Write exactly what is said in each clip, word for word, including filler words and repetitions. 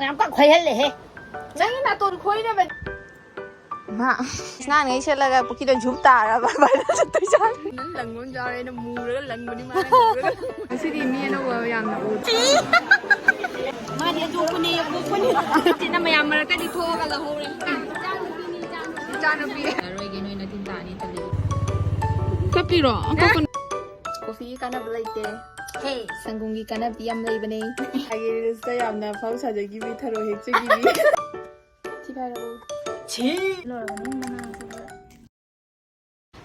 ꯌꯥꯝ ꯀꯟꯅ ꯈꯣꯏꯍꯜꯂꯦꯍꯦ꯫ ꯅꯪꯒꯤ ꯅꯥꯇꯣꯟ ꯈꯣꯏꯅꯕꯅꯤ꯫ ꯃꯥ ꯁꯅꯥꯅ ꯏꯁꯜꯂꯒ ꯄꯨꯈ꯭ꯔꯤꯗ ꯖꯨꯞ ꯇꯥꯔꯕ ꯚꯥꯏꯔꯦꯜ ꯆꯠꯇꯣꯏ ꯖꯥꯠꯅꯤ꯫ ꯅꯪ ꯂꯪꯕ ꯑꯃ ꯌꯥꯎꯔꯦ, ꯑꯩꯅ ꯃꯨꯔꯒ ꯂꯪꯕꯅꯤ, ꯃꯥꯅ ꯃꯨꯔꯒ꯫ ꯉꯁꯤꯗꯤ ꯃꯤ ꯑꯅꯧꯕ ꯌꯥꯝꯅ ꯎꯗꯦ꯫ ꯃꯥꯗꯤ ꯑꯇꯣꯞꯄꯅꯦ, ꯑꯇꯣꯞꯄꯅꯦ꯫ ꯏꯆꯦꯅ ꯃꯌꯥꯝ ꯃꯔꯛꯇꯗꯤ ꯊꯣꯛꯑꯒ ꯂꯧꯍꯧꯔꯦ꯫ ꯏꯆꯥꯅꯨꯄꯤ꯫ ꯌꯥꯔꯣꯏꯒꯦ, ꯅꯣꯏ ꯅꯇꯤꯟ ꯇꯥꯅꯤ, ꯇꯜꯂꯦ꯫ ꯀꯞꯄꯤꯔꯣ? ꯀꯞꯀꯅꯨ꯫ ꯀꯣꯐꯤꯒꯤ ꯀꯥꯟꯅꯕ ꯂꯩꯇꯦ꯫ ꯍꯦ, ꯁꯪꯒꯣꯝꯒꯤ ꯀꯥꯟꯅꯕꯗꯤ ꯌꯥꯝ ꯂꯩꯕꯅꯦ꯫ ꯑꯩꯒꯤ ꯔꯤꯜꯁꯇ ꯌꯥꯝꯅ ꯐꯥꯎ ꯁꯥꯖꯈꯤꯕꯤ, ꯊꯔꯣ ꯍꯦꯛꯆꯈꯤꯕꯤ꯫ ꯊꯤ ꯐꯥꯏꯔꯕꯣ? ꯊꯤ! ꯂꯣꯏꯔꯕꯅꯤ ꯃꯅꯥꯁꯤꯗ꯫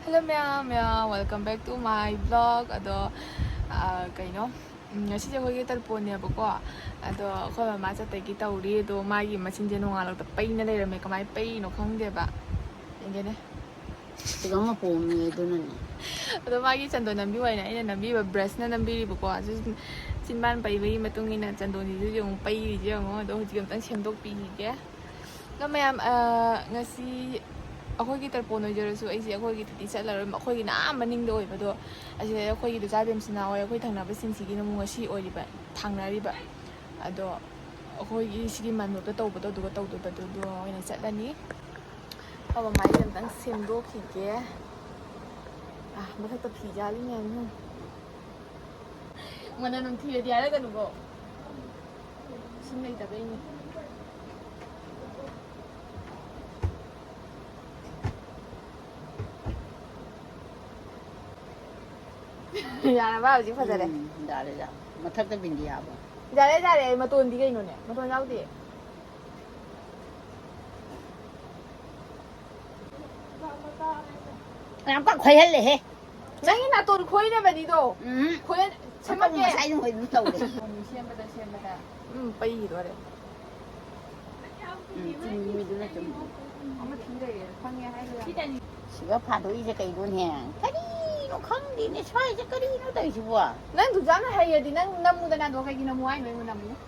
Hello ꯃꯌꯥꯝ, ꯃꯌꯥꯝ, welcome back to my vlog꯫ ꯑꯗꯣ, ꯑ, ꯀꯩꯅꯣ, ꯎꯝ, ꯉꯁꯤꯁꯦ ꯑꯩꯈꯣꯏꯒꯤ ꯇꯔꯄꯣꯟꯅꯦꯕꯀꯣ꯫ ꯑꯗꯣ ꯑꯩꯈꯣꯏ ꯃꯃꯥ ꯆꯠꯇꯒꯤ ꯇꯧꯔꯤ꯫ ꯑꯗꯣ ꯃꯥꯒꯤ ꯃꯆꯤꯟꯁꯦ ꯅꯣꯡꯉꯥꯜꯂꯛꯇ ꯄꯩꯅ ꯂꯩꯔꯝꯃꯦ꯫ ꯀꯃꯥꯏꯅ ꯄꯩꯔꯤꯅꯣ ꯈꯪꯗꯦꯕ꯫ ꯌꯦꯡꯒꯦꯅꯦ꯫ ꯁꯤꯒ ꯑꯃ ꯄꯣꯝꯃꯤ ꯑꯗꯨꯅꯅꯦ꯫ ꯑꯗꯣ ꯃꯥꯒꯤ ꯆꯟꯗꯣꯟ ꯅꯝꯕꯤꯌꯨ ꯍꯥꯏꯅ ꯑꯩꯅ ꯅꯝꯕꯤꯕ ꯕ꯭ꯔꯁꯅ ꯅꯝꯕꯤꯔꯤꯕꯀꯣ꯫ ꯑꯗꯨ ꯆꯤꯟꯕꯥꯟ ꯄꯩꯕꯒꯤ ꯃꯇꯨꯡ ꯏꯟꯅ ꯆꯟꯗꯣꯟꯁꯤꯁꯨ ꯌꯦꯡꯉꯨ, ꯄꯩꯔꯤꯁꯦ ꯌꯦꯡꯉꯣ꯫ ꯑꯗꯣ ꯍꯧꯖꯤꯛ ꯑꯝꯇꯪ ꯁꯦꯝꯗꯣꯛꯄꯤꯈꯤꯒꯦ꯫ ꯑꯗꯣ ꯃꯌꯥꯝ, ꯑ, ꯉꯁꯤ ꯑꯩꯈꯣꯏꯒꯤ ꯇꯔꯄꯣꯟ ꯑꯣꯏꯖꯔꯁꯨ ꯑꯩꯁꯦ ꯑꯩꯈꯣꯏꯒꯤꯗꯗꯤ ꯆꯠꯂꯔꯣꯏ꯫ ꯑꯩꯈꯣꯏꯒꯤꯅ ꯑꯥ ꯃꯅꯤꯡꯗ ꯑꯣꯏꯕꯗꯣ, ꯑꯁꯤꯗ ꯑꯩꯈꯣꯏꯒꯤ ꯏꯗꯣꯝꯆꯥ ꯕꯦꯝꯁꯤꯅꯥ ꯍꯣꯏ, ꯑꯩꯈꯣꯏ ꯊꯪꯅꯕꯁꯤꯡꯁꯤꯒꯤꯅ ꯑꯃꯨꯛ ꯉꯁꯤ ꯑꯣꯏꯔꯤꯕ, ꯊꯥꯡꯅꯔꯤꯕ꯫ ꯑꯗꯣ ꯑꯩꯈꯣꯏꯒꯤ ꯁꯤꯒꯤ ꯃꯟꯂꯣꯞꯇ ꯇꯧꯕꯗꯣ, ꯑꯗꯨꯒ ꯇꯧꯗꯣꯏꯕꯗꯨꯗꯣ ꯑꯣꯏꯅ ꯆꯠꯂꯅꯤ꯫ ꯑꯐꯕ ꯃꯥꯏꯁꯦ ꯑꯝꯇꯪ ꯁꯦꯝꯗꯣꯛꯈꯤꯒꯦ꯫ ꯑ, ꯃꯊꯛꯇ ꯐꯤ ꯖꯥꯜꯂꯤ ꯃꯌꯥꯝꯁꯤꯅ꯫ ꯃꯅꯝ ꯅꯝꯊꯤꯔꯗꯤ ꯍꯥꯏꯔꯛꯀꯅꯨꯀꯣ꯫ ꯏꯁꯤꯡ ꯂꯩꯇꯕꯩꯅꯦ꯫ ꯌꯥꯔꯕ? ꯍꯧꯖꯤꯛ ꯐꯖꯔꯦ꯫ ꯎꯝ, ꯌꯥꯔꯦ, ꯌꯥꯔꯦ꯫ ꯃꯊꯛꯇ ꯕꯤꯟꯗꯤ ꯌꯥꯕ꯫ ꯌꯥꯔꯦ, ꯌꯥꯔꯦ꯫ ꯃꯇꯣꯟꯗꯤ ꯀꯩꯅꯣꯅꯦ? ꯃꯇꯣꯟ ꯌꯥꯎꯗꯦ꯫ ꯌꯥꯝ ꯀꯟꯅ ꯈꯣꯏꯍꯜꯂꯦꯍꯦ꯫ ꯅꯪꯒꯤ ꯅꯥꯇꯣꯟ ꯈꯣꯏꯅꯕꯅꯤꯗꯣ꯫ ꯎꯝ꯫ ꯈꯣꯏꯍꯟ-, ꯁꯦꯝꯃꯛꯀꯦ꯫ ꯉꯁꯥꯏ ꯅꯨꯡꯊꯤꯜ ꯑꯗꯨꯝ ꯇꯧꯔꯦ꯫ ꯁꯦꯝꯕꯗ, ꯁꯦꯝꯕꯗ꯫ ꯎꯝ, ꯄꯩꯈꯤꯗꯣꯔꯦ꯫ ꯎꯝ, ꯆꯨꯝꯃꯤꯗꯨꯅ ꯆꯨꯝꯃꯤ꯫ ꯑꯃ ꯊꯤ ꯂꯩꯔꯦ, ꯈꯪꯉꯦ ꯍꯥꯏꯗꯣ ꯌꯥꯝ꯫ ꯁꯤꯗ ꯐꯥꯗꯣꯛꯏꯁꯦ ꯀꯩꯅꯣꯅꯦ? ꯀꯔꯤꯅꯣ ꯈꯪꯗꯦꯅꯦ, ꯁ꯭ꯋꯥꯏꯁꯦ ꯀꯔꯤꯅꯣ ꯇꯧꯔꯤꯁꯤꯕꯣ? ꯅꯪ ꯗꯨꯖꯥꯅ ꯍꯩꯔꯗꯤ ꯅꯪ ꯅꯝꯃꯨꯗꯅ, ꯑꯗꯣ ꯀꯩꯒꯤ ꯅꯝꯃꯨ ꯍꯥꯏꯅꯣ ꯑꯩꯉꯣꯟꯗ ꯑꯃꯨꯛ?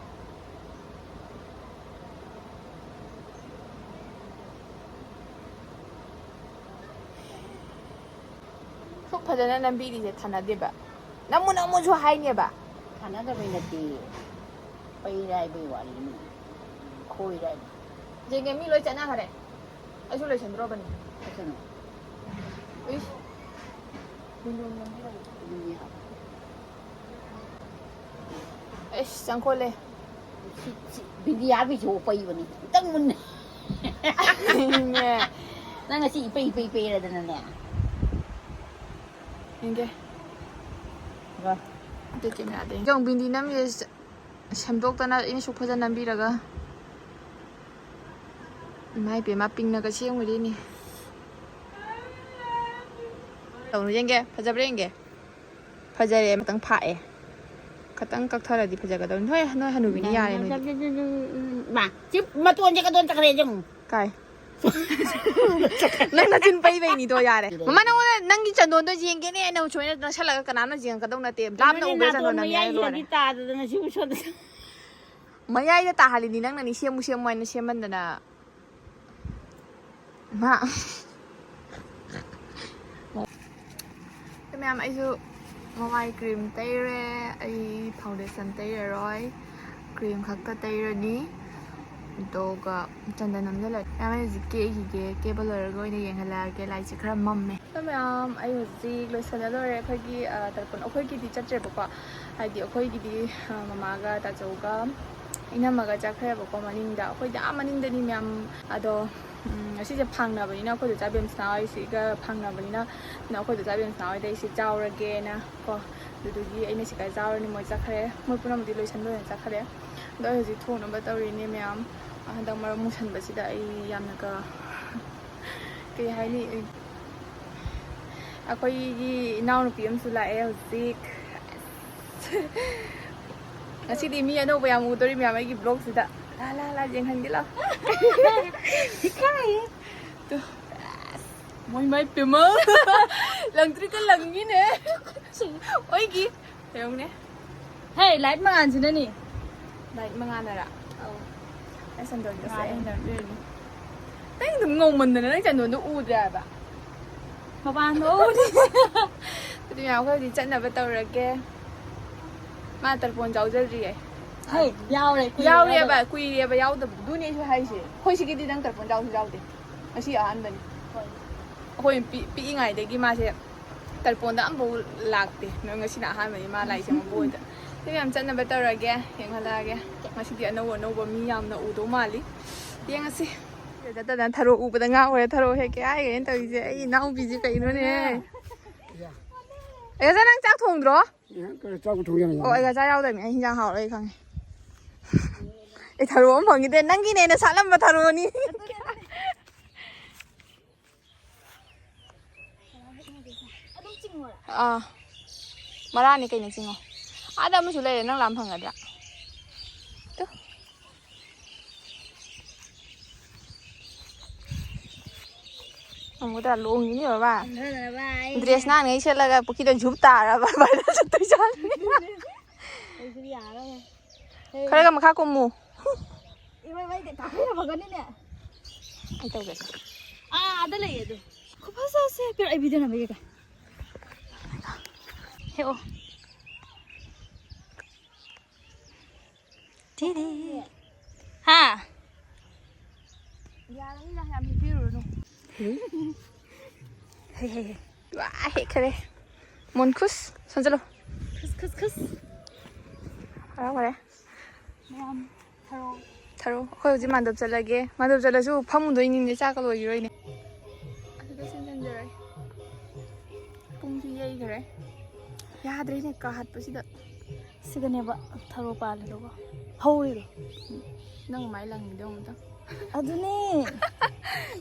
ꯁꯨꯛ ꯐꯖꯅ ꯅꯝꯕꯤꯔꯤꯁꯦ ꯊꯥꯅꯗꯦꯕ꯫ ꯅꯝꯃꯨ ꯅꯝꯃꯨꯁꯨ ꯍꯥꯏꯅꯦꯕ꯫ ꯊꯥꯅꯗꯕꯩ ꯅꯠꯇꯦ꯫ ꯄꯩꯔꯦ ꯍꯥꯏꯕꯩ ꯋꯥꯔꯤꯅꯤ꯫ ꯑꯣꯏꯔꯦ꯫ ꯌꯦꯡꯒꯦ, ꯃꯤ ꯂꯣꯏ ꯆꯠꯅꯈ꯭ꯔꯦ꯫ ꯑꯩꯁꯨ ꯂꯣꯏꯁꯟꯗ꯭ꯔꯣꯕꯅꯤ꯫ ꯀꯩꯅꯣ? ꯏꯁ꯫ ꯕꯤꯟꯗꯨ ꯅꯝꯕꯤꯔꯒꯦ꯫ ꯑꯗꯨꯅꯤ ꯍꯥꯏꯕ꯫ ꯑꯩꯁ, ꯆꯪꯈꯣꯠꯂꯦ꯫ ꯁꯤ, ꯁꯤ, ꯕꯤꯗꯤꯌꯥꯕꯤꯁꯨ ꯄꯩꯕꯅꯤ꯫ ꯈꯤꯇꯪ ꯃꯨꯟꯅ꯫ ꯅꯪ ꯉꯁꯤ ꯏꯄꯩ ꯏꯄꯩ ꯄꯩꯔꯗꯅꯅꯦ꯫ ꯌꯦꯡꯒꯦ꯫ ꯋꯥ꯫ ꯑꯗꯨ ꯀꯦꯃꯦꯔꯥꯗ ꯌꯦꯡꯒꯦ꯫ ꯌꯦꯡꯉꯨ, ꯕꯤꯟꯗꯤ ꯅꯝꯃꯤꯁꯦ ꯁꯦꯝꯗꯣꯛꯇꯅ ꯑꯩꯅ ꯁꯨꯛ ꯐꯖꯅ ꯅꯝꯕꯤꯔꯒ꯫ ꯏꯃꯥ ꯏꯄꯦꯝꯃ, ꯄꯤꯡꯅꯒ ꯁꯦꯝꯈ꯭ꯔꯦꯅꯦ꯫ ꯇꯧꯅꯨ, ꯌꯦꯡꯒꯦ꯫ ꯐꯖꯕ꯭ꯔꯥ ꯌꯦꯡꯒꯦ꯫ ꯐꯖꯔꯦ, ꯑꯃꯇꯪ ꯐꯥꯛꯑꯦ꯫ ꯈꯇꯪ ꯀꯛꯊꯔꯗꯤ ꯐꯖꯒꯗꯕꯅꯤ꯫ ꯅꯣꯏ, ꯅꯣꯏ ꯍꯅꯨꯕꯤꯅꯤ, ꯌꯥꯔꯦ ꯅꯣꯏꯗꯤ꯫ ꯃꯥ, ꯁꯤ ꯃꯇꯣꯟꯁꯦ ꯀꯗꯣꯟ ꯆꯠꯈ꯭ꯔꯦ ꯌꯦꯡꯉꯨ꯫ ꯀꯥꯏ? ꯅꯪ ꯅꯆꯤꯟ ꯄꯩꯕꯩꯅꯤꯗꯣ, ꯌꯥꯔꯦ꯫ ꯃꯃꯥ, ꯅꯉꯣꯟꯗ ꯅꯪꯒꯤ ꯆꯟꯗꯣꯟꯗꯣ ꯌꯦꯡꯒꯦꯅꯦ, ꯅꯪ ꯁꯨꯃꯥꯏꯅ ꯅꯛꯁꯜꯂꯒ ꯀꯅꯥꯝꯅ ꯌꯦꯡꯉꯛꯀꯗꯧ ꯅꯠꯇꯦ꯫ ꯂꯥꯞꯅ ꯎꯕ꯭ꯔꯥ ꯆꯟꯗꯣꯟ ꯅꯪ ꯍꯥꯏ ꯂꯣꯏꯔꯦ꯫ ꯃꯌꯥꯏꯁꯤꯗꯒꯤ ꯇꯥꯗꯗꯅ ꯁꯤ ꯎꯁꯣꯟꯗ꯫ ꯃꯌꯥꯏꯗ ꯇꯥꯍꯜꯂꯤꯅꯤ ꯅꯪꯅꯅꯤ, ꯁꯦꯝꯃꯨ ꯁꯦꯝꯃꯨ ꯍꯥꯏꯅ ꯁꯦꯝꯃꯟꯗꯅ꯫ ꯃꯥ꯫ ꯃꯌꯥꯝ, ꯑꯩꯁꯨ ꯃꯃꯥꯏ ꯀ꯭ꯔꯤꯝ ꯇꯩꯔꯦ, ꯑꯩ ꯐꯥꯎꯟꯗꯦꯁꯟ ꯇꯩꯔꯔꯣꯏ, ꯀ꯭ꯔꯤꯝ ꯈꯛꯇ ꯇꯩꯔꯅꯤ꯫ ꯑꯗꯨꯒ ꯆꯟꯗꯟ ꯅꯝꯁꯤꯜꯂꯒꯦ꯫ ꯃꯌꯥꯝ, ꯑꯩ ꯍꯧꯖꯤꯛ ꯀꯦꯈꯤꯒꯦ, ꯀꯦꯕ ꯂꯣꯏꯔꯒ ꯑꯣꯏꯅ ꯌꯦꯡꯍꯜꯂꯛꯑꯒꯦ꯫ ꯂꯥꯏꯠꯁꯦ ꯈꯔ ꯃꯝꯃꯦ꯫ ꯑꯗꯣ ꯃꯌꯥꯝ, ꯑꯩ ꯍꯧꯖꯤꯛ ꯂꯣꯏꯁꯜꯂ ꯂꯣꯏꯔꯦ꯫ ꯑꯩꯈꯣꯏꯒꯤ, ꯑ, ꯇꯔꯄꯣꯟ, ꯑꯩꯈꯣꯏꯒꯤꯗꯤ ꯆꯠꯇ꯭ꯔꯦꯕꯀꯣ, ꯍꯥꯏꯗꯤ ꯑꯩꯈꯣꯏꯒꯤꯗꯤ, ꯑ, ꯃꯃꯥꯒ ꯇꯥꯆꯧꯒ ꯏꯅꯝꯃꯒ ꯆꯠꯈ꯭ꯔꯦꯕꯀꯣ ꯃꯅꯤꯡꯗ꯫ ꯑꯩꯈꯣꯏꯗꯤ ꯑꯥ ꯃꯅꯤꯡꯗꯅꯤ ꯃꯌꯥꯝ꯫ ꯑꯗꯣ, ꯎꯝ, ꯉꯁꯤꯁꯦ ꯐꯥꯡꯅꯕꯅꯤꯅ, ꯑꯩꯈꯣꯏ ꯗꯣꯆꯥ ꯕꯦꯝꯁꯅꯥ ꯍꯣꯏꯁꯤꯒ ꯐꯥꯡꯅꯕꯅꯤꯅ, ꯑꯗꯨꯅ ꯑꯩꯈꯣꯏ ꯗꯣꯆꯥ ꯕꯦꯝꯁꯅꯥ ꯍꯣꯏꯗ ꯑꯩꯁꯦ ꯆꯥꯎꯔꯒꯦꯅ ꯀꯣ, ꯑꯗꯨꯗꯨꯒꯤ ꯑꯩꯅ ꯁꯤꯀꯥꯏ ꯆꯥꯎꯔꯅꯤ꯫ ꯃꯣꯏ ꯆꯠꯈ꯭ꯔꯦ, ꯃꯣꯏ ꯄꯨꯝꯅꯃꯛꯇꯤ ꯂꯣꯏꯁꯟ ꯂꯣꯏꯅ ꯆꯠꯈ꯭ꯔꯦ꯫ ꯑꯗꯣ ꯑꯩ ꯍꯧꯖꯤꯛ ꯊꯣꯡꯅꯕ ꯇꯧꯔꯤꯅꯦ ꯃꯌꯥꯝ꯫ ꯍꯟꯗꯛ ꯃꯔꯛ ꯃꯨꯁꯟꯕꯁꯤꯗ ꯑꯩ ꯌꯥꯝꯅꯒ, ꯀꯩ ꯍꯥꯏꯅꯤ, ꯑꯩꯈꯣꯏꯒꯤ ꯏꯅꯥꯎꯅꯨꯄꯤ ꯑꯃꯁꯨ ꯂꯥꯛꯑꯦ ꯍꯧꯖꯤꯛ꯫ ꯉꯁꯤꯗꯤ ꯃꯤ ꯑꯅꯧꯕ ꯌꯥꯝ ꯎꯗꯣꯔꯤ ꯃꯌꯥꯝ ꯑꯩꯒꯤ ꯕ꯭ꯂꯣꯛꯁꯤꯗ꯫ ꯂꯥ, ꯂꯥ, ꯂꯥ, ꯌꯦꯡꯍꯟꯒꯦ ꯂꯥꯎ꯫ ꯏꯀꯥꯏꯌꯦ꯫ ꯇꯨ꯫ ꯃꯣꯏ ꯃꯥꯏ ꯄꯦꯝꯃ꯫ ꯂꯪꯇ꯭ꯔꯤꯛꯀ ꯂꯪꯉꯤꯅꯦ꯫ ꯑꯣꯏꯒꯤ꯫ ꯌꯦꯡꯉꯨꯅꯦ꯫ ꯍꯦ, ꯂꯥꯏꯠ ꯃꯉꯥꯜꯁꯤꯅꯅꯤ꯫ ꯂꯥꯏꯠ ꯃꯉꯥꯜꯅꯔꯥ? ꯑꯧ꯫ ꯑꯩ ꯁꯟꯗꯣꯟꯒꯁꯦ꯫ ꯃꯉꯥꯜ ꯍꯟꯗꯣꯟꯗꯣꯏꯅꯤ꯫ ꯅꯪ ꯑꯗꯨꯝ ꯉꯧꯃꯟꯗꯅ ꯅꯪ ꯆꯟꯗꯣꯟꯗꯣ ꯎꯗ꯭ꯔꯦ ꯍꯥꯏꯕ꯫ ꯃꯄꯥꯟꯗ ꯎꯗꯦ꯫ ꯑꯗꯨꯗꯤ ꯃꯌꯥꯝ, ꯑꯩꯈꯣꯏ ꯍꯧꯖꯤꯛ ꯆꯠꯅꯕ ꯇꯧꯔꯒꯦ꯫ ꯃꯥ ꯇꯔꯄꯣꯟ ꯌꯥꯎꯖꯗ꯭ꯔꯤꯌꯦ꯫ ꯍꯩ, ꯌꯥꯎꯔꯦ, ꯀꯨꯏꯔꯦ ꯌꯥꯎꯔꯦꯕ ꯌꯥꯎꯗꯕ꯫ ꯀꯨꯏꯔꯦꯕ ꯌꯥꯎꯗꯕ꯫ ꯑꯗꯨꯅꯦ ꯑꯩꯁꯨ ꯍꯥꯏꯁꯦ, ꯑꯩꯈꯣꯏ ꯁꯤꯒꯤꯗꯤ ꯅꯪ ꯇꯔꯄꯣꯟ ꯌꯥꯎꯁꯨ ꯌꯥꯎꯗꯦ꯫ ꯉꯁꯤ ꯑꯍꯥꯟꯕꯅꯤ꯫ ꯑꯩꯈꯣꯏ ꯄꯤ- ꯄꯤꯛꯏꯉꯩꯗꯒꯤ ꯃꯥꯁꯦ ꯇꯔꯄꯣꯟꯗ ꯑꯝꯐꯥꯎ ꯂꯥꯛꯇꯦ꯫ ꯅꯪ ꯉꯁꯤꯅ ꯑꯍꯥꯟꯕꯅꯤ ꯃꯥ ꯂꯥꯛꯏꯁꯦ ꯃꯄꯨ ꯍꯣꯏꯗ꯫ ꯁꯤ ꯃꯌꯥꯝ ꯆꯠꯅꯕ ꯇꯧꯔꯒꯦ, ꯌꯦꯡꯍꯜꯂꯛꯑꯒꯦ꯫ ꯉꯁꯤꯗꯤ ꯑꯅꯧ ꯑꯅꯧꯕ ꯃꯤ ꯌꯥꯝꯅ ꯎꯗꯧ ꯃꯥꯜꯂꯤ꯫ ꯌꯦꯡꯉꯁꯤ꯫ ꯆꯠꯇꯅ ꯊꯔꯣ ꯎꯕꯗ ꯉꯥꯎꯔꯦ꯫ ꯊꯔꯣ ꯍꯦꯛꯀꯦ ꯍꯥꯏꯒꯦꯅ ꯇꯧꯔꯤꯁꯦ ꯑꯩ ꯏꯅꯥꯎꯄꯤꯁꯦ ꯀꯩꯅꯣꯅꯦ꯫ ꯑꯦ, ꯅꯪ ꯆꯥꯛ ꯊꯣꯡꯗ꯭ꯔꯣ? ꯆꯥꯛ ꯊꯣꯡ ꯌꯥꯅꯤ꯫ ꯑꯣ, ꯑꯩꯒ ꯆꯥꯛ ꯌꯥꯎꯗꯕꯅꯤ꯫ ꯑꯩ ꯍꯤꯟꯖꯥꯡ ꯍꯥꯎꯔꯣꯏ ꯑꯩ ꯈꯪꯉꯦ꯫ ꯑꯩ ꯊꯔꯣ ꯑꯃ ꯐꯪꯈꯤꯗꯦ꯫ ꯅꯪꯒꯤꯅꯦꯅ ꯁꯥꯠꯂꯝꯕ ꯊꯔꯣꯅꯤ꯫ ꯑꯗꯨꯝ ꯆꯤꯡꯉꯣꯔꯥ? ꯑꯥ, ꯃꯔꯥꯅꯤ ꯀꯩꯅꯣ ꯆꯤꯡꯉꯣ꯫ ꯑꯥꯗ ꯑꯃꯁꯨ ꯂꯩꯔꯦ, ꯅꯪ ꯂꯥꯝ ꯐꯪꯒꯗ꯭ꯔꯥ? ꯇꯨ꯫ ꯉꯝꯒꯗ꯭ꯔꯥ? ꯂꯣꯡꯉꯤꯅꯦ ꯕꯕꯥ꯫ ꯉꯝꯊꯗꯅꯕ ꯑꯩ ꯗ꯭ꯔꯦꯁ ꯅꯥꯟꯅꯉꯩ ꯁꯦꯠꯂꯒ ꯄꯨꯈ꯭ꯔꯤꯗ ꯖꯨꯞ ꯇꯥꯔꯕ ꯚꯥꯏꯔꯦꯜ ꯆꯠꯇꯣꯏ ꯖꯥꯠꯅꯤ꯫ ꯑꯩꯁꯨ ꯌꯥꯔꯔꯣꯏ꯫ ꯈꯔꯒ ꯃꯈꯥ ꯀꯨꯝꯃꯨ꯫ ꯏꯃꯥ, ꯏꯃꯥ, ꯏꯃꯥ, ꯇꯥꯕ ꯌꯥꯝꯃꯒꯅꯤꯅꯦ꯫ ꯑꯩ ꯇꯧꯒꯦ꯫ ꯑꯥ, ꯑꯥꯗ ꯂꯩꯌꯦ ꯑꯗꯨ꯫ ꯈꯨꯐꯖꯁꯦ꯫ ꯄꯤꯔꯛꯑꯣ, ꯑꯩ ꯚꯤꯗꯤꯑꯣ ꯅꯝꯕꯤꯒꯦ꯫ ꯍꯦꯛꯑꯣ꯫ ꯇꯤꯔꯤ꯫ ꯍꯥ? ꯌꯥꯔꯅꯤꯗ, ꯌꯥꯝ ꯍꯦꯛꯄꯤꯔꯨꯔꯅꯨ꯫ ꯍꯦ, ꯍꯦ, ꯍꯦ꯫ ꯋꯥ, ꯍꯦꯛꯈꯔꯦ꯫ ꯃꯣꯟꯈꯨꯁ, ꯁꯣꯝ ꯆꯠꯂꯣ꯫ ꯈꯨꯁ, ꯈꯨꯁ, ꯈꯨꯁ꯫ ꯍꯔꯥꯎ ꯍꯔꯦ꯫ ꯃꯌꯥꯝ ꯊꯔꯣ꯫ ꯊꯔꯣ꯫ ꯑꯩꯈꯣꯏ ꯍꯧꯖꯤꯛ ꯃꯥꯟꯗꯞ ꯆꯠꯂꯒꯦ꯫ ꯃꯥꯟꯗꯞ ꯆꯠꯂꯁꯨ ꯐꯝꯃꯨꯗꯣꯏꯅꯤꯅꯦ, ꯆꯥꯛꯀ ꯂꯣꯏꯈꯤꯔꯣꯏꯅꯦ꯫ ꯑꯗꯨꯗ ꯁꯤꯟꯖꯟꯖꯔꯣꯏ꯫ ꯄꯨꯡꯁꯨ ꯌꯩꯈꯔꯦ꯫ ꯌꯥꯗ꯭ꯔꯦꯅꯦ, ꯀꯥꯍꯠꯄꯁꯤꯗ꯫ ꯁꯤꯗꯅꯦꯕ ꯊꯔꯣ ꯄꯥꯜꯂꯤꯗꯣꯀꯣ꯫ ꯍꯧꯔꯤꯗꯣ꯫ ꯅꯪ ꯃꯥꯏ ꯂꯪꯉꯤꯗꯣ ꯑꯃꯨꯛꯇꯪ꯫ ꯑꯗꯨꯅꯦ꯫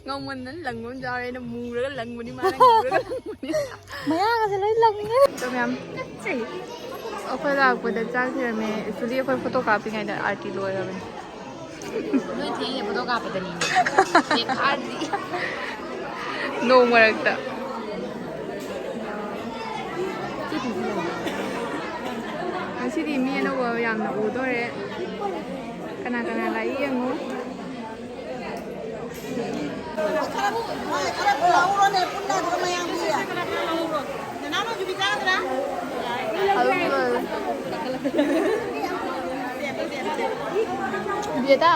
ꯉꯧꯃꯟꯗꯅ ꯂꯪꯕ ꯑꯃ ꯌꯥꯎꯔꯦ꯫ ꯑꯩꯅ ꯃꯨꯔꯒ ꯂꯪꯕꯅꯤ, ꯃꯥꯅ ꯉꯧꯔꯒ ꯂꯪꯕꯅꯤ꯫ ꯃꯌꯥꯒꯁꯦ ꯂꯣꯏ ꯂꯪꯉꯦ꯫ ꯑꯗꯣ ꯃꯌꯥꯝ ꯀꯠꯆꯩ꯫ ꯑꯩꯈꯣꯏ ꯂꯥꯛꯄꯗ ꯆꯥꯛ ꯊꯤꯔꯝꯃꯦ꯫ Actually, ꯑꯩꯈꯣꯏ ꯐꯣꯇꯣ ꯀꯥꯞꯄꯤꯉꯩꯗ ꯑꯥꯔꯇꯤ ꯂꯣꯏꯔꯕꯅꯤ꯫ ꯅꯣꯏ ꯊꯦꯡꯉꯦ ꯐꯣꯇꯣ ꯀꯥꯞꯄꯗꯅꯤ꯫ ꯅꯣꯡ ꯃꯔꯛꯇ꯫ ꯉꯁꯤꯗꯤ ꯃꯤ ꯑꯅꯧꯕ ꯌꯥꯝꯅ ꯎꯗꯣꯔꯦ꯫ ꯀꯅꯥ ꯀꯅꯥ ꯂꯥꯛꯏ ꯌꯦꯡꯉꯨ꯫ ꯈꯔ ꯂꯧꯔꯣꯅꯦ, ꯄꯨꯟꯅ ꯑꯗꯨꯒ ꯃꯌꯥꯝꯒꯤ꯫ ꯅꯅꯥꯎꯅ ꯌꯨꯕꯤ ꯆꯥꯒꯗ꯭ꯔꯥ? ꯑꯗꯨꯝ ꯂꯣꯏꯔꯦ꯫ ꯆꯦꯇꯥ꯫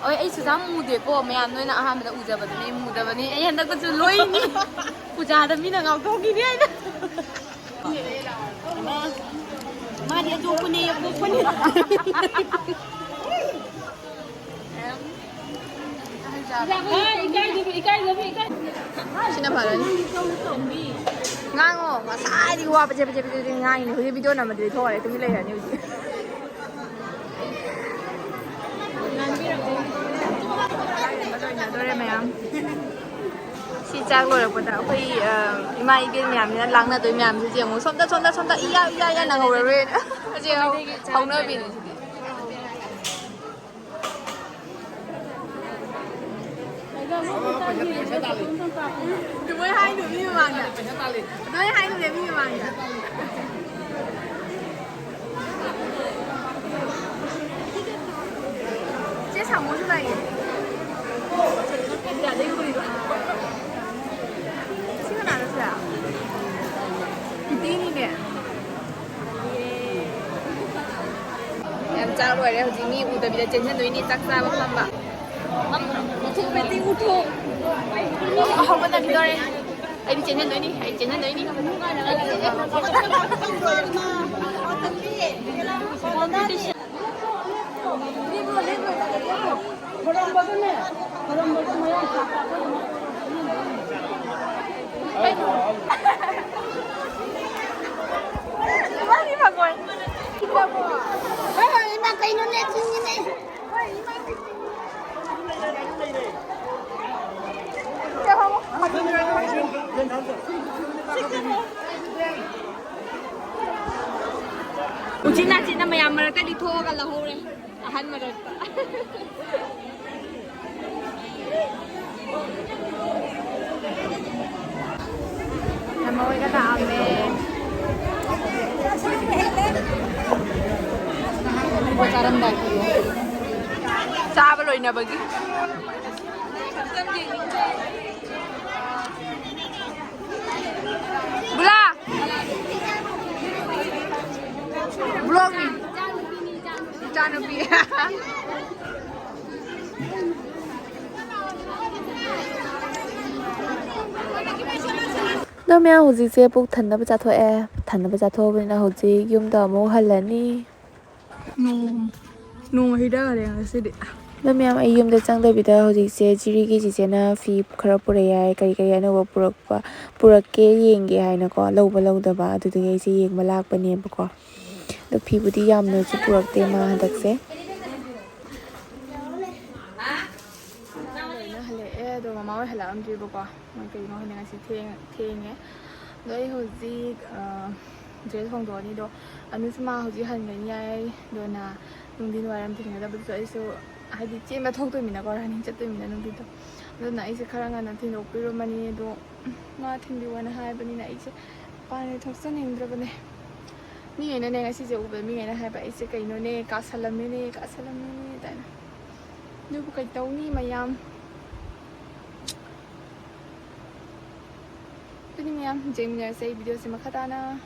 ꯍꯣꯏ, ꯑꯩ ꯁꯨꯖꯥ ꯃꯨꯗꯦꯀꯣ, ꯃꯌꯥꯝ ꯅꯣꯏꯅ ꯑꯍꯥꯟꯕꯗ ꯎꯖꯕꯗꯨꯅꯦ, ꯑꯩ ꯃꯨꯗꯕꯅꯤ꯫ ꯑꯩ ꯍꯟꯗꯛꯇꯁꯨ ꯂꯣꯏꯅꯤ꯫ ꯄꯨꯖꯥꯗ ꯃꯤꯅ ꯉꯥꯎꯊꯣꯛꯈꯤꯅꯤ ꯍꯥꯏꯅ꯫ ꯃꯥꯗꯤ ꯑꯇꯣꯞꯄꯅꯦ, ꯑꯄꯣꯛꯄꯅꯦ꯫ ꯁꯤꯅ ꯐꯔꯅꯤ꯫ ꯉꯥꯡꯉꯣ, ꯉꯁꯥꯏꯗꯒꯤ ꯋꯥ ꯄꯦꯆꯦ ꯄꯦꯆꯦ ꯄꯦꯆꯦ ꯄꯦꯆꯦ ꯉꯥꯡꯉꯤꯅꯦ꯫ ꯍꯧꯖꯤꯛ ꯚꯤꯗꯤꯑꯣ ꯅꯝꯕꯗꯨꯗꯤ ꯊꯣꯛꯑꯔꯣꯏ, ꯇꯨꯃꯤꯟ ꯂꯩꯔꯅꯤ ꯍꯧꯖꯤꯛ꯫ ꯂꯣꯏꯅꯗꯣꯔꯦ ꯃꯌꯥꯝ꯫ ꯁꯤ ꯆꯥꯛ ꯂꯣꯏꯔꯛꯄꯗ ꯑꯩꯈꯣꯏ, ꯑ, ꯏꯃꯥ ꯏꯕꯦꯟ ꯃꯌꯥꯝꯁꯤꯅ ꯂꯥꯡꯅꯗꯣꯏ ꯃꯌꯥꯝꯁꯤꯗꯤ ꯌꯦꯡꯉꯨ꯫ ꯁꯣꯝꯗ, ꯁꯣꯝꯗ, ꯁꯣꯝꯗ ꯏꯌꯥ ꯏꯌꯥ ꯏꯌꯥ ꯅꯪꯍꯧꯔꯔꯣꯏꯅ꯫ ꯍꯧꯖꯤꯛ ꯍꯧ-, ꯍꯧꯅꯕꯤꯅꯤ ꯁꯤꯗꯤ꯫ ꯑꯗꯨꯃꯥꯏ ꯍꯥꯏꯅꯨ ꯃꯤ ꯃꯃꯥꯡꯗ꯫ ꯑꯗꯨꯃꯥꯏ ꯍꯥꯏꯅꯨꯅꯦ ꯃꯤ ꯃꯃꯥꯡꯗ꯫ ꯆꯦ ꯁꯥꯃꯨꯁꯨ ꯂꯥꯛꯑꯦ꯫ ꯁꯤ ꯀꯅꯥꯅꯣ ꯁꯤꯗ? ꯏꯇꯤꯅꯤꯅꯦ꯫ ꯌꯥꯝ ꯆꯥ ꯂꯣꯏꯔꯦ꯫ ꯍꯧꯖꯤꯛ ꯃꯤ ꯎꯗꯕꯤꯗ ꯆꯦꯟꯁꯤꯟꯗꯣꯏꯅꯤ ꯆꯥꯛ ꯆꯥꯕ ꯐꯝꯕ꯫ ꯎꯊꯣꯛ ꯃꯩꯇꯩ ꯎꯊꯣꯛ꯫ ꯍꯧꯒꯠꯅꯈꯤꯗꯣꯔꯦ꯫ ꯑꯩꯗꯤ ꯆꯦꯟꯁꯤꯟꯗꯣꯏꯅꯤ, ꯑꯩ ꯆꯦꯟꯁꯤꯟꯗꯣꯏꯅꯤ꯫ ꯏꯕꯥꯅꯤ ꯐꯪꯉꯣꯏ꯫ ꯍꯣꯏ, ꯍꯣꯏ, ꯏꯃꯥ, ꯀꯩꯅꯣꯅꯦ, ꯆꯤꯡꯉꯤꯅꯦ꯫ ꯎꯆꯤꯟ ꯅꯥꯆꯤꯟꯅ ꯃꯌꯥꯝ ꯃꯔꯛꯇꯗꯤ ꯊꯣꯛꯑꯒ ꯂꯧꯍꯧꯔꯦ꯫ ꯑꯍꯟ ꯃꯔꯛꯇ꯫ ꯅꯃꯣꯏꯒ ꯂꯥꯛꯑꯝꯃꯦ꯫ ꯆꯥꯔꯝꯗꯥꯏꯒꯤ꯫ ꯆꯥꯕ ꯂꯣꯏꯅꯕꯒꯤ꯫ ꯑꯗꯣ ꯃꯌꯥꯝ, ꯍꯧꯖꯤꯛꯁꯦ ꯄꯨꯛ ꯊꯟꯅꯕ ꯆꯥꯊꯣꯛꯑꯦ꯫ ꯊꯟꯅꯕ ꯆꯥꯊꯣꯛꯑꯕꯅꯤꯅ ꯍꯧꯖꯤꯛ ꯌꯨꯝꯗ ꯑꯃꯨꯛ ꯍꯜꯂꯅꯤ꯫ ꯅꯣꯡ ꯅꯣꯡ ꯍꯩꯊꯈꯔꯦ ꯉꯁꯤꯗꯤ꯫ ꯑꯗꯣ ꯃꯌꯥꯝ, ꯑꯩ ꯌꯨꯝꯗ ꯆꯪꯗꯕꯤꯗ ꯍꯧꯖꯤꯛꯁꯦ ꯆꯤꯔꯤꯒꯤ ꯆꯤꯆꯦꯅ ꯐꯤ ꯈꯔ ꯄꯨꯔꯛꯑꯦ ꯍꯥꯏ, ꯀꯔꯤ ꯀꯔꯤ ꯑꯅꯧꯕ ꯄꯨꯔꯛꯄ, ꯄꯨꯔꯛꯀꯦ ꯌꯦꯡꯒꯦ ꯍꯥꯏꯅꯀꯣ, ꯂꯧꯕ ꯂꯧꯗꯕ, ꯑꯗꯨꯗꯨꯒꯤ ꯑꯩꯁꯦ ꯌꯦꯡꯕ ꯂꯥꯛꯄꯅꯦꯕꯀꯣ꯫ ꯑꯗꯣ ꯐꯤꯕꯨꯗꯤ ꯌꯥꯝꯅꯁꯨ ꯄꯨꯔꯛꯇꯦ ꯃꯥ ꯍꯟꯗꯛꯁꯦ꯫ ꯂꯣꯏꯅ ꯍꯜꯂꯛꯑꯦ, ꯑꯗꯣ ꯃꯃꯥ ꯍꯣꯏ ꯍꯜꯂꯛꯑꯝꯗ꯭ꯔꯤꯕꯀꯣ꯫ ꯃꯣꯏ ꯀꯩꯅꯣ ꯈꯪꯗꯦ, ꯉꯁꯤ ꯊꯦꯡ-, ꯊꯦꯡꯉꯦ꯫ ꯑꯗꯣ ꯑꯩ ꯍꯧꯖꯤꯛ, ꯑ, ꯗ꯭ꯔꯦꯁ ꯍꯣꯡꯗꯣꯛꯑꯅꯤ꯫ ꯑꯗꯣ ꯑꯅꯨꯁꯨ ꯃꯥ ꯍꯧꯖꯤꯛ ꯍꯟꯒꯅꯤ ꯍꯥꯏ꯫ ꯑꯗꯨꯅ ꯅꯨꯡꯊꯤꯟ ꯋꯥꯏꯔꯝ ꯊꯤꯟꯒꯗꯕꯗꯨꯁꯨ ꯑꯩꯁꯨ, ꯍꯥꯏꯗꯤ, ꯆꯦꯟꯕ ꯊꯣꯛꯇꯣꯏꯃꯤꯅꯀꯣ, ꯔꯟꯅꯤꯡ ꯆꯠꯇꯣꯏꯃꯤꯅ ꯅꯨꯡꯊꯤꯟꯗꯣ꯫ ꯑꯗꯨꯅ ꯑꯩꯁꯦ ꯈꯔ ꯉꯟꯅ ꯊꯤꯟꯗꯣꯛꯄꯤꯔꯝꯃꯅꯤ꯫ ꯑꯗꯣ ꯃꯥ ꯊꯤꯟꯕꯤꯌꯣꯅ ꯍꯥꯏꯕꯅꯤꯅ ꯑꯩꯁꯦ ꯃꯄꯥꯟꯗ ꯊꯣꯛꯆꯅꯤꯡꯗ꯭ꯔꯕꯅꯦ꯫ ꯃꯤꯉꯩꯅꯅꯦ, ꯉꯁꯤꯁꯦ ꯎꯕ ꯃꯤꯉꯩꯅ ꯍꯥꯏꯕ, ꯑꯩꯁꯦ ꯀꯩꯅꯣꯅꯦ, ꯀꯥꯁꯜꯂꯝꯃꯦꯅꯦ, ꯀꯥꯁꯜꯂꯝꯃꯦꯅꯦ ꯀꯥꯏꯅ꯫ ꯑꯗꯨꯕꯨ ꯀꯩꯇꯧꯅꯤ ꯃꯌꯥꯝ꯫ ꯑꯗꯨꯅꯤ ꯃꯌꯥꯝ, ꯌꯦꯡꯃꯤꯟꯅꯔꯁꯦ ꯑꯩ ꯚꯤꯗꯤꯑꯣꯁꯦ ꯃꯈꯥ ꯇꯥꯅ꯫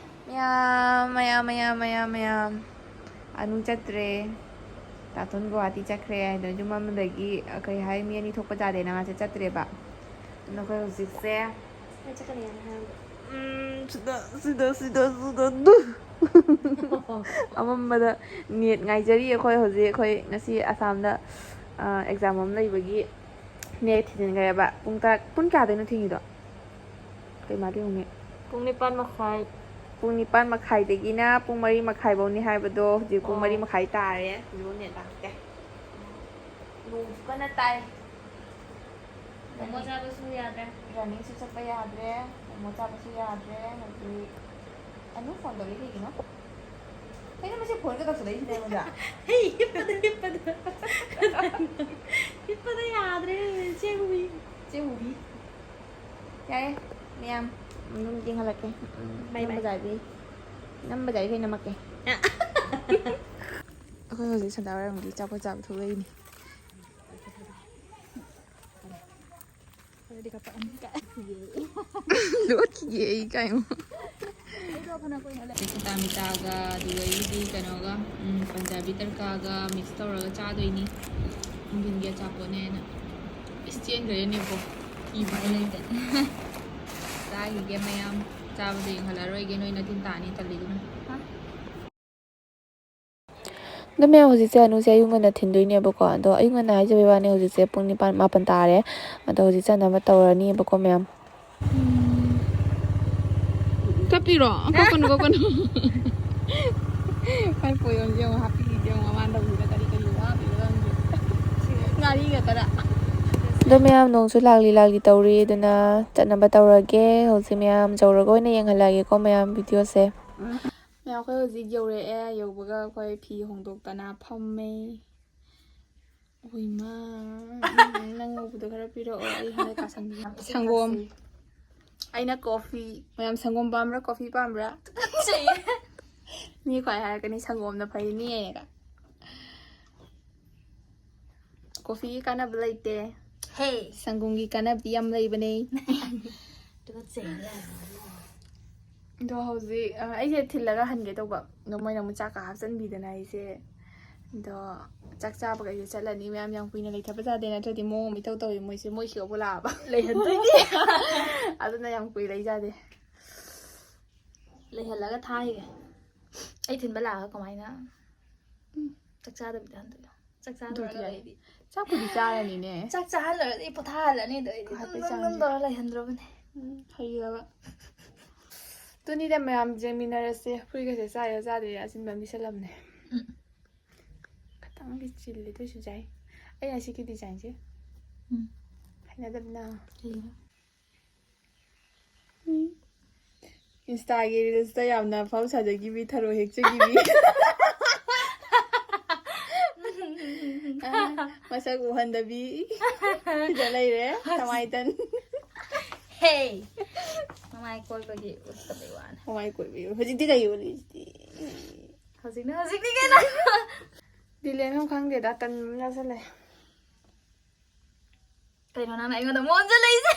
ꯃꯌꯥꯝ, ꯃꯌꯥꯝ, ꯃꯌꯥꯝ, ꯃꯌꯥꯝ, ꯃꯌꯥꯝ꯫ ꯑꯅꯨ ꯆꯠꯇ꯭ꯔꯦ꯫ ꯇꯥꯇꯣꯟ ꯒꯨꯋꯥꯍꯥꯇꯤ ꯆꯠꯈ꯭ꯔꯦ ꯍꯥꯏꯗꯣ, ꯌꯨꯝ ꯑꯃꯗꯒꯤ, ꯑ, ꯀꯩ ꯍꯥꯏ, ꯃꯤ ꯑꯅꯤ ꯊꯣꯛꯄ ꯌꯥꯗꯦꯅ ꯃꯥꯁꯦ ꯆꯠꯇ꯭ꯔꯦꯕ꯫ ꯑꯗꯨꯅ ꯑꯩꯈꯣꯏ ꯍꯧꯖꯤꯛꯁꯦ, ꯀꯥꯏ ꯆꯠꯀꯅꯤ ꯍꯥꯏꯅ ꯍꯥꯏꯔꯝꯕ? ꯎꯝ, ꯁꯤꯗ, ꯁꯤꯗ, ꯁꯤꯗ, ꯁꯤꯗ, ꯑꯗꯨ꯫ ꯑꯃꯝꯕꯗ ꯅꯦꯠ ꯉꯥꯏꯖꯔꯤ ꯑꯩꯈꯣꯏ ꯍꯧꯖꯤꯛ꯫ ꯑꯩꯈꯣꯏ ꯉꯁꯤ ꯑꯁꯥꯝꯗ, ꯑ, ꯑꯦꯛꯖꯥꯝ ꯑꯃ ꯂꯩꯕꯒꯤ ꯅꯦꯠ ꯊꯤꯖꯤꯟꯈ꯭ꯔꯦꯕ꯫ ꯄꯨꯡ ꯇꯔꯥ, ꯄꯨꯡ ꯀꯌꯥꯗꯩꯅꯣ ꯊꯤꯡꯉꯤꯗꯣ? ꯀꯩ ꯃꯥꯗꯤ ꯑꯃꯨꯛ ꯅꯦꯠ? ꯄꯨꯡ ꯅꯤꯄꯥꯟ ꯃꯈꯥꯏ꯫ ꯄꯨꯡ ꯅꯤꯄꯥꯟ ꯃꯈꯥꯏꯗꯒꯤꯅ ꯄꯨꯡ ꯃꯔꯤ ꯃꯈꯥꯏ ꯐꯧꯅꯤ ꯍꯥꯏꯕꯗꯣ, ꯍꯧꯖꯤꯛ ꯄꯨꯡ ꯑꯣ꯫ ꯃꯔꯤ ꯃꯈꯥꯏ ꯇꯥꯔꯦ꯫ ꯍꯧꯖꯤꯛꯐꯥꯎ ꯅꯦꯠ ꯂꯥꯛꯇꯦ꯫ ꯅꯣꯡꯁꯨ ꯀꯟꯅ ꯇꯥꯏ꯫ ꯃꯣꯃꯣ ꯆꯥꯕꯁꯨ ꯌꯥꯗ꯭ꯔꯦ꯫ ꯔꯟꯅꯤꯡꯁꯨ ꯆꯠꯄ ꯌꯥꯗ꯭ꯔꯦ꯫ ꯃꯣꯃꯣ ꯆꯥꯕꯁꯨ ꯌꯥꯗ꯭ꯔꯦ꯫ ꯍꯧꯖꯤꯛ ꯑꯅꯨ ꯐꯣꯟ ꯇꯧꯔꯛꯏ ꯀꯩꯒꯤꯅꯣ? ꯀꯩꯅꯣ ꯃꯁꯤ ꯐꯣꯟꯒ ꯇꯧꯁꯜꯂꯛꯏꯁꯤꯅ ꯑꯩꯉꯣꯟꯗ? ꯍꯩ, ꯍꯤꯞꯄꯗ, ꯍꯤꯞꯄꯗ꯫ ꯍꯤꯞꯄꯗ ꯌꯥꯗ꯭ꯔꯦ, ꯆꯦ ꯃꯨꯕꯤ꯫ ꯆꯦ ꯃꯨꯕꯤ꯫ ꯌꯥꯔꯦ, ꯃꯌꯥꯝ ꯑꯗꯨꯝ ꯌꯦꯡꯍꯜꯂꯛꯀꯦ꯫ ꯎꯝ, bye bye꯫ ꯅꯝꯕ ꯌꯥꯔꯗꯤ, ꯅꯝꯕ ꯌꯥꯔꯗꯤ ꯅꯝꯃꯛꯀꯦ꯫ ꯑꯩꯈꯣꯏ ꯍꯧꯖꯤꯛ ꯁꯟꯗꯥ ꯋꯥꯏꯔꯝꯒꯤ ꯑꯆꯥꯄꯣꯠ ꯆꯥꯕ ꯊꯣꯛꯂꯛꯏꯅꯤ꯫ ꯂꯣꯠꯈꯤꯒꯦ ꯑꯩ ꯀꯥꯏ꯫ ꯁꯤꯇꯥꯃꯤꯇꯥꯒ ꯑꯗꯨꯗꯒꯤꯗꯤ ꯀꯩꯅꯣꯒ, ꯎꯝ, ꯄꯟꯖꯥꯕꯤ ꯇꯔꯀꯥꯒ ꯃꯤꯛꯁ ꯇꯧꯔꯒ ꯆꯥꯗꯣꯏꯅꯤ꯫ ꯅꯨꯡꯊꯤꯟꯒꯤ ꯑꯆꯥꯄꯣꯠꯅꯦꯅ꯫ ꯏꯁ, ꯆꯦꯟꯈ꯭ꯔꯦꯅꯦꯀꯣ꯫ ꯀꯤꯕ ꯂꯩꯇꯦ꯫ ꯆꯥꯈꯤꯒꯦ ꯃꯌꯥꯝ꯫ ꯆꯥꯕꯗꯣ ꯌꯦꯡꯍꯜꯂꯔꯣꯏꯒꯦ, ꯅꯣꯏ ꯅꯊꯤꯟ ꯇꯥꯅꯤ ꯇꯜꯂꯤꯗꯨꯅ꯫ ꯑꯗꯣ ꯃꯌꯥꯝ, ꯍꯧꯖꯤꯛꯁꯦ ꯑꯅꯨꯁꯦ ꯑꯌꯨꯛ ꯉꯟꯅ ꯊꯤꯟꯗꯣꯏꯅꯦꯕꯀꯣ꯫ ꯑꯗꯣ ꯑꯌꯨꯛ ꯉꯟꯅ ꯍꯥꯏꯖꯕꯩ ꯋꯥꯅꯤ, ꯍꯧꯖꯤꯛꯁꯦ ꯄꯨꯡ ꯅꯤꯄꯥꯟ ꯃꯥꯄꯟ ꯇꯥꯔꯦ꯫ ꯑꯗꯣ ꯍꯧꯖꯤꯛ ꯆꯠꯅꯕ ꯇꯧꯔꯅꯤꯕꯀꯣ ꯃꯌꯥꯝ꯫ ꯀꯞꯄꯤꯔꯣ? ꯀꯞꯀꯅꯨ, ꯀꯞꯀꯅꯨ꯫ ꯃꯥꯏ ꯄꯣꯌꯣꯟꯁꯦ ꯌꯦꯡꯉꯣ, ꯍꯥꯞꯄꯤꯁꯦ ꯌꯦꯡꯉꯣ, ꯃꯃꯥꯟꯗꯕꯁꯤꯗ ꯀꯔꯤ ꯀꯔꯤ ꯍꯥꯞꯄꯤꯅꯣ ꯈꯪꯗꯦ꯫ ꯉꯥꯔꯤꯒ ꯈꯔ꯫ ꯑꯗꯣ ꯃꯌꯥꯝ, ꯅꯣꯡꯁꯨ ꯂꯥꯛꯂꯤ ꯂꯥꯛꯂꯤ ꯇꯧꯔꯤ, ꯑꯗꯨꯅ ꯆꯠꯅꯕ ꯇꯧꯔꯒꯦ꯫ ꯍꯧꯖꯤꯛ ꯃꯌꯥꯝ ꯌꯧꯔꯒ ꯑꯣꯏꯅ ꯌꯦꯡꯍꯜꯂꯛꯑꯒꯦꯀꯣ ꯃꯌꯥꯝ ꯚꯤꯗꯤꯑꯣꯁꯦ꯫ ꯃꯌꯥꯝ, ꯑꯩꯈꯣꯏ ꯍꯧꯖꯤꯛ ꯌꯧꯔꯛꯑꯦ꯫ ꯌꯧꯕꯒ ꯑꯩꯈꯣꯏ ꯐꯤ ꯍꯣꯡꯗꯣꯛꯇꯅ ꯐꯝꯃꯦ꯫ ꯍꯣꯏꯃ, ꯅꯪ ꯎꯕꯗꯣ ꯈꯔ ꯄꯤꯔꯛꯑꯣ, ꯑꯩ ꯍꯟꯗꯛ ꯀꯥꯁꯟꯕꯤ꯫ ꯁꯪꯒꯣꯝ꯫ ꯑꯩꯅ ꯀꯣꯐꯤ꯫ ꯃꯌꯥꯝ, ꯁꯪꯒꯣꯝ ꯄꯥꯝꯕ꯭ꯔꯥ, ꯀꯣꯐꯤ ꯄꯥꯝꯕ꯭ꯔꯥ? ꯇꯨꯀꯠꯆꯩꯌꯦ꯫ ꯃꯤ ꯈ꯭ꯋꯥꯏ ꯍꯥꯏꯔꯛꯀꯅꯤ, "ꯁꯪꯒꯣꯝꯅ ꯐꯩꯅꯦ"꯫ ꯀꯣꯐꯤꯒꯤ ꯀꯥꯟꯅꯕ ꯂꯩꯇꯦ꯫ ꯍꯦ꯫ ꯁꯪꯒꯣꯝꯒꯤ ꯀꯥꯟꯅꯕꯗꯤ ꯌꯥꯝ ꯂꯩꯕꯅꯦ꯫ ꯇꯨꯀꯠꯆꯩꯌꯦ꯫ ꯑꯗꯣ ꯍꯧꯖꯤꯛ, ꯑ, ꯑꯩꯁꯦ ꯊꯤꯜꯂꯒ ꯍꯟꯒꯦ ꯇꯧꯕ꯫ ꯑꯗꯣ ꯃꯣꯏꯅ ꯑꯃꯨꯛ ꯆꯥꯛꯀ ꯍꯥꯞꯆꯤꯟꯕꯤꯗꯅ ꯑꯩꯁꯦ꯫ ꯑꯗꯣ ꯆꯥꯛ ꯆꯥꯕꯒ ꯑꯩꯁꯦ ꯆꯠꯂꯅꯤ꯫ ꯃꯌꯥꯝ, ꯌꯥꯝ ꯀꯨꯏꯅ ꯂꯩꯊꯕ ꯌꯥꯗꯦ, ꯅꯠꯇ꯭ꯔꯗꯤ ꯃꯑꯣꯡ ꯑꯃ ꯏꯇꯧ ꯇꯧꯏ ꯃꯣꯏꯁꯦ꯫ ꯃꯣꯏ ꯁꯤꯗꯕꯨ ꯂꯥꯛꯑꯕ꯫ ꯂꯩꯍꯟꯗꯣꯏꯅꯦ꯫ ꯑꯗꯨꯅ ꯌꯥꯝ ꯀꯨꯏ ꯂꯩ ꯌꯥꯗꯦ꯫ ꯂꯩꯍꯜꯂꯒ ꯊꯥꯈꯤꯒꯦ꯫ ꯑꯩ ꯊꯤꯟꯕ ꯂꯥꯛꯑꯒ ꯀꯃꯥꯏꯅ? ꯎꯝ꯫ ꯆꯥꯛ ꯆꯥꯗꯕꯤꯗ ꯍꯟꯗꯣꯏꯅꯣ? ꯆꯥꯛ ꯑꯗꯨꯗꯤ ꯆꯥꯗꯣꯔꯒ ꯌꯥꯏ꯫ ꯑꯩꯗꯤ ꯆꯥꯛꯄꯨꯗꯤ ꯆꯥꯔꯅꯤꯅꯦ꯫ ꯆꯥꯛ ꯆꯥꯍꯜꯂꯨꯔꯗꯤ ꯑꯩ ꯄꯣꯊꯥꯍꯜꯂꯅꯤ꯫ ꯑꯗꯣ ꯑꯩꯗꯤ ꯍꯥꯏꯐꯦꯠ ꯅꯝ ꯅꯝ ꯆꯥꯔꯅꯤ꯫ ꯇꯧꯔ ꯂꯩꯍꯟꯗ꯭ꯔꯕꯅꯦ꯫ ꯎꯝ, ꯍꯩꯔꯕ꯫ ꯑꯗꯨꯅꯤꯗ ꯃꯌꯥꯝ, ꯌꯦꯡꯃꯤꯟꯅꯔꯁꯦ꯫ ꯐꯨꯔꯤꯠꯀꯁꯦ ꯆꯥꯏꯔ ꯆꯥꯗ꯭ꯔꯤꯔ ꯑꯁꯤꯟꯕ ꯑꯃ ꯂꯤꯠꯁꯜꯂꯝꯅꯦ꯫ ꯎꯝ꯫ ꯈꯤꯇꯪꯗꯤ ꯆꯤꯜꯂꯦ, ꯑꯗꯨ ꯑꯣꯏꯁꯨ ꯌꯥꯏ꯫ ꯑꯩ ꯑꯁꯤꯒꯤ ꯗꯤꯖꯥꯏꯟꯁꯦ ꯎꯝ꯫ ꯍꯩꯅꯗꯕꯅ꯫ ꯀꯩꯒꯤꯅꯣ? ꯎꯝ꯫ ꯏꯟꯁꯇꯥꯒꯤ ꯔꯤꯜꯁꯇ ꯌꯥꯝꯅ ꯐꯥꯎ ꯁꯥꯖꯈꯤꯕꯤ, ꯊꯔꯣ ꯍꯦꯛꯆꯈꯤꯕꯤ꯫ ꯑ, ꯃꯁꯛ ꯎꯍꯟꯗꯕꯤ꯫ ꯁꯤꯗ ꯂꯩꯔꯦ, ꯊꯃꯥꯏꯇꯟ꯫ ꯍꯦ! ꯃꯃꯥꯏ ꯀꯣꯏꯕꯒꯤ ꯎꯠꯇꯕꯩ ꯋꯥꯅꯤ꯫ ꯃꯃꯥꯏ ꯀꯣꯏꯕꯤ꯫ ꯍꯧꯖꯤꯛꯇꯤ ꯀꯩ ꯎꯠꯂꯤꯁꯤꯗꯤ? ꯍꯧꯖꯤꯛꯅ ꯍꯧꯖꯤꯛꯅꯤ ꯀꯩꯅꯣ꯫ ꯗꯤꯂꯦꯟ ꯑꯃ ꯈꯪꯗꯦꯗ, ꯇꯟꯕ ꯑꯃ ꯌꯥꯎꯁꯜꯂꯦ꯫ ꯀꯩꯅꯣ ꯅꯪꯅ ꯑꯩꯉꯣꯟꯗ ꯑꯃꯨꯛ ꯑꯣꯟꯁꯤꯜꯂꯛꯏꯁꯦ?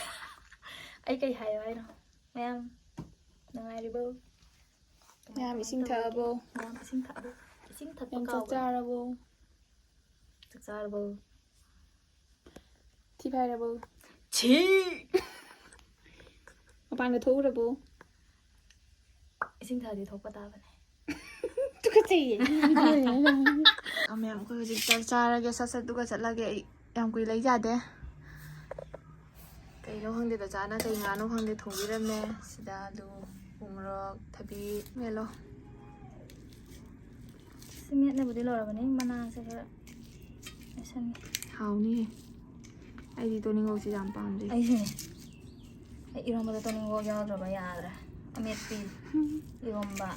ꯑꯩ ꯀꯩ ꯍꯥꯏꯌꯣ ꯍꯥꯏꯅꯣ? ꯃꯌꯥꯝ ꯅꯨꯡꯉꯥꯏꯔꯤꯕꯣ? ꯃꯌꯥꯝ ꯏꯁꯤꯡ ꯊꯛꯑꯕꯣ? ꯃꯌꯥꯝ ꯏꯁꯤꯡ ꯊꯛꯑꯕꯣ? ꯏꯁꯤꯡ ꯊꯛꯄ ꯃꯌꯥꯝ ꯆꯥꯛ ꯀꯥꯎꯕ꯫ ꯆꯥꯔꯕꯣ? ꯆꯥꯛ ꯆꯥꯔꯕꯣ? ꯊꯤ ꯐꯥꯏꯔꯕꯣ? ꯁꯤ꯫ ꯃꯄꯥꯟꯗ ꯊꯣꯛꯎꯔꯕꯣ? ꯏꯁꯤꯡ ꯊꯛꯑꯗꯤ ꯊꯣꯛꯄ ꯇꯥꯕꯅꯦ꯫ ꯇꯨꯀꯠꯆꯩꯌꯦ꯫ ꯃꯌꯥꯝ ꯑꯩꯈꯣꯏ ꯍꯧꯖꯤꯛ ꯆꯥꯛ ꯆꯥꯔꯒꯦ, ꯁꯠ ꯁꯠ ꯑꯗꯨꯒ ꯆꯠꯂꯒꯦ꯫ ꯑꯩ ꯌꯥꯝ ꯀꯨꯏ ꯂꯩ ꯌꯥꯗꯦ꯫ ꯀꯩꯅꯣ ꯈꯪꯗꯦ, ꯗꯆꯥꯅ ꯀꯩ ꯉꯥꯅꯣ ꯈꯪꯗꯦ ꯊꯣꯡꯕꯤꯔꯝꯃꯦ꯫ ꯁꯤꯗ ꯑꯂꯨ, ꯎꯃꯣꯔꯣꯛ, ꯊꯕꯤ ꯃꯦꯠꯂꯣ꯫ ꯁꯤ ꯃꯦꯠꯅꯕꯨꯗꯤ ꯂꯧꯔꯕꯅꯤ, ꯃꯅꯥꯁꯦ ꯈꯔ ꯃꯦꯠꯁꯟꯒꯦ꯫ ꯍꯥꯎꯅꯤꯌꯦ꯫ ꯑꯩꯗꯤ ꯇꯣꯅꯤꯡꯈꯣꯛꯁꯤ ꯌꯥꯝ ꯄꯥꯝꯖꯩ꯫ ꯑꯩꯁꯨꯅꯦ꯫ ꯑꯩ ꯏꯔꯣꯝꯕꯗ ꯇꯣꯅꯤꯡꯈꯣꯛ ꯌꯥꯎꯗ꯭ꯔꯕ ꯌꯥꯗ꯭ꯔꯦ꯫ ꯑꯃꯦꯠꯄꯤ ꯏꯔꯣꯝꯕ꯫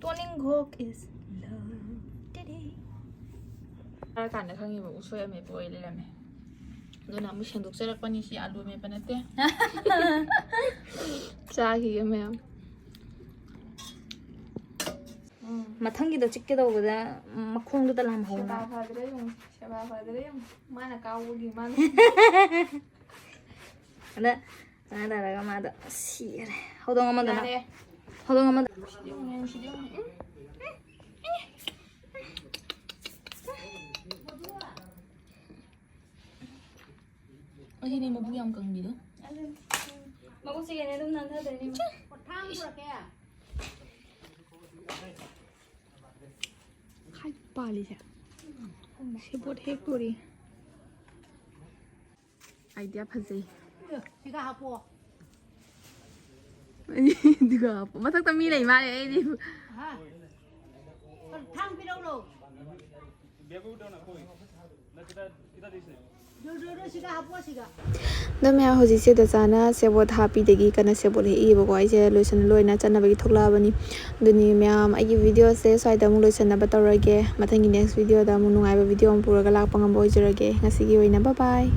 ꯇꯣꯅꯤꯡꯈꯣꯛ is love. ꯇꯤꯗꯤ꯫ ꯆꯥꯔꯀꯥꯟꯗ ꯈꯪꯉꯤꯕ ꯎꯁꯣꯏ ꯑꯃꯦꯠꯄ ꯑꯣꯏ ꯂꯩꯔꯝꯃꯦ꯫ ꯑꯗꯨꯅ ꯑꯃꯨꯛ ꯁꯦꯡꯗꯣꯛꯆꯔꯛꯄꯅꯤ, ꯁꯤ ꯑꯂꯨ ꯑꯃꯦꯠꯄ ꯅꯠꯇꯦ꯫ ꯆꯥꯈꯤꯒꯦ ꯃꯌꯥꯝ꯫ ꯎꯝ꯫ ꯃꯊꯪꯒꯤꯗꯣ ꯆꯤꯛꯀꯦ ꯇꯧꯕꯗ ꯃꯈꯣꯡꯗꯨꯗ ꯂꯥꯝꯍꯧꯅ꯫ ꯁꯦꯕꯥ ꯐꯗ꯭ꯔꯦ ꯌꯦꯡꯉꯨ, ꯁꯦꯕꯥ ꯐꯗ꯭ꯔꯦ ꯌꯦꯡꯉꯨ꯫ ꯃꯥꯅ ꯀꯥꯎꯕꯒꯤ ꯃꯥꯅ꯫ ꯑꯗ ꯁꯨꯃꯥꯏꯅ ꯇꯧꯔꯒ ꯃꯥꯗꯣ ꯁꯤꯈꯔꯦ꯫ ꯍꯧꯗꯣꯡ ꯑꯃꯗꯨꯅ꯫ ꯌꯥꯔꯦ꯫ ꯍꯧꯗꯣꯡ ꯑꯃꯗ꯫ ꯁꯤꯗꯤ ꯌꯦꯡꯉꯨ, ꯁꯤꯗꯤ ꯌꯦꯡꯉꯨ꯫ ꯎꯝ꯫ ꯑꯁꯤꯅꯦ ꯃꯕꯨꯛ ꯌꯥꯝ ꯀꯪꯕꯤꯗꯣ꯫ ꯃꯕꯨꯛꯁꯤꯒꯅꯦ ꯑꯗꯨꯝ ꯅꯥꯟꯊꯗꯣꯏꯅꯦ꯫ ꯈꯥꯏ ꯄꯥꯜꯂꯤꯁꯦ꯫ ꯁꯦꯕꯣꯠ ꯍꯦꯛꯇꯣꯔꯤ꯫ ꯑꯥꯏꯗꯤꯌꯥ ꯐꯖꯩ꯫ ꯁꯤꯒ ꯍꯥꯞꯄꯣ꯫ ꯑꯗꯨꯒ ꯍꯥꯞꯄꯣ꯫ ꯃꯊꯛꯇ ꯃꯤ ꯂꯩ ꯃꯥꯜꯂꯦ ꯑꯩꯗꯤ꯫ ꯍꯥ? ꯊꯥꯡ ꯄꯤꯔꯛꯎꯔꯣ? ꯗꯨ, ꯗꯨ, ꯗꯨ, ꯁꯤꯒ ꯍꯥꯞꯄꯣ, ꯁꯤꯒ꯫ ꯑꯗꯣ ꯃꯌꯥꯝ, ꯍꯧꯖꯤꯛꯁꯦ ꯗꯆꯥꯅ ꯁꯦꯕꯣꯠ ꯍꯥꯞꯄꯤꯗꯒꯤ ꯀꯟꯅ ꯁꯦꯕꯣꯠ ꯍꯦꯛꯏꯕꯀꯣ꯫ ꯑꯩꯁꯦ ꯂꯣꯏꯁꯟ ꯂꯣꯏꯅ ꯆꯠꯅꯕꯒꯤ ꯊꯣꯛꯂꯛꯑꯕꯅꯤ꯫ ꯑꯗꯨꯅꯤ ꯃꯌꯥꯝ, ꯑꯩꯒꯤ ꯚꯤꯗꯤꯑꯣꯁꯦ ꯁ꯭ꯋꯥꯏꯗ ꯑꯃꯨꯛ ꯂꯣꯏꯁꯟꯅꯕ ꯇꯧꯔꯒꯦ꯫ ꯃꯊꯪꯒꯤ next ꯚꯤꯗꯤꯑꯣꯗ ꯑꯃꯨꯛ ꯅꯨꯡꯉꯥꯏꯕ ꯚꯤꯗꯤꯑꯣ ꯑꯃ ꯄꯨꯔꯒ ꯂꯥꯛꯄ ꯉꯝꯕ ꯑꯣꯏꯖꯔꯒꯦ꯫ ꯉꯁꯤꯒꯤ ꯑꯣꯏꯅ bye bye꯫